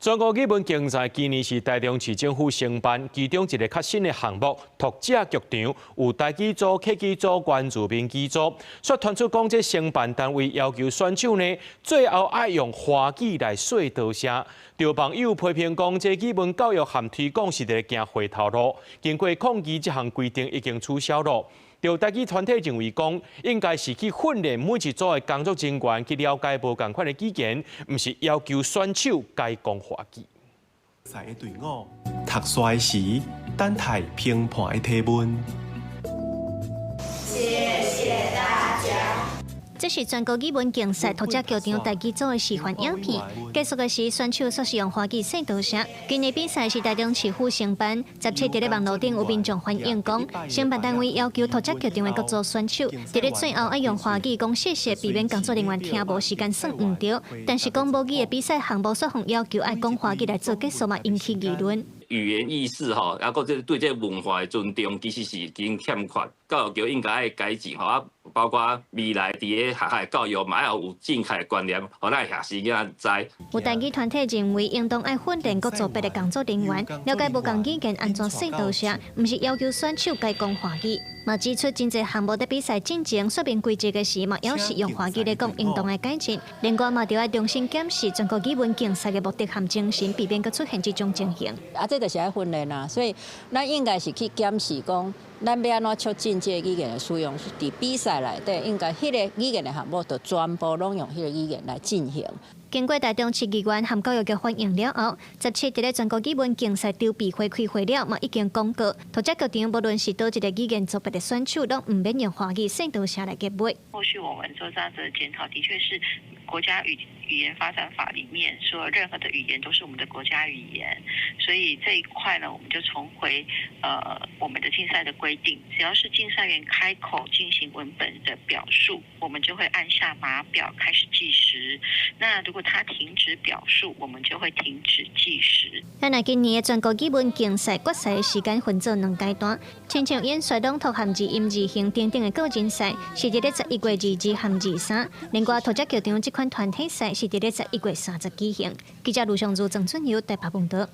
全國語文競賽今年是臺中市政府承辦，其中一个較新的項目，讀者劇場有台語組、客語組、原住民語組。煞傳出講，這承辦單位要求選手呢，最後愛用華語來說多謝。著網友批評講，這語文教育和推廣是佇咧行回頭路。經過抗議，這項規定已經取消了。著台語團體認為講，應該是去訓練每一組的工作人員去了解無仝款的語言，毋是要求選手該講華語。賽的隊伍讀書時，等待評判的提問。謝謝大家。這是全國語文競賽讀者劇場台語組的示範影片。結束的時，選手煞是用華語說多謝。今年比賽是臺中市府承辦，17佇咧網路頂有民眾反映講，承辦單位要求讀者劇場的各組選手，佇咧最後愛用華語講謝謝，避免工作人員聽無時間算毋著。但是講母語的比賽項目，煞予要求愛講華語來做結束嘛，引起議論。語言意識吼，抑閣這對這個文化的尊重，其實是已經欠缺。教育局應該愛改進吼，啊，包括未來佇咧學校的教育嘛，愛有正確的觀念，予咱學生囡仔知。有台語團體認為，應當愛訓練各組別的工作人員，了解無仝語言按怎說多謝，毋是要求選手該講華語。嘛指出，真濟項目佇比賽進前說明規則的時，嘛猶是用華語來講，應當愛改進。另外嘛，著愛重新檢視全國語文競賽的目的和精神，避免閣出現這種情形。啊，這就是愛訓練啊，所以咱應該是去檢視講，咱欲按怎促進這個語言的使用，佇比賽內底應該彼個語言的項目，就全部攏用彼個語言來進行。經過台中市議員和教育局反映了後，17佇咧全國語文競賽籌備會開會了，嘛已經公告，讀者劇場無論是佗一個語言組別的選手，攏毋免用華語說多謝來結尾。後續我們做這樣子的檢討，的確是國家語言發展法裡面說，任何的語言都是我們的國家語言，所以這一塊呢，我們就重回我們的競賽的規定，只要是競賽員開口進行文本的表述，我們就會按下碼表開始計時。那如果他停止表述，我們就會停止計時。咱來今年的全國語文競賽決賽的時間分做兩階段，親像演說朗讀和字音字形等等的個人賽是佇咧11月22和23，另外讀者劇場這款團體賽是佇咧11月30舉行。記者盧尚如、鄭俊友台北報導。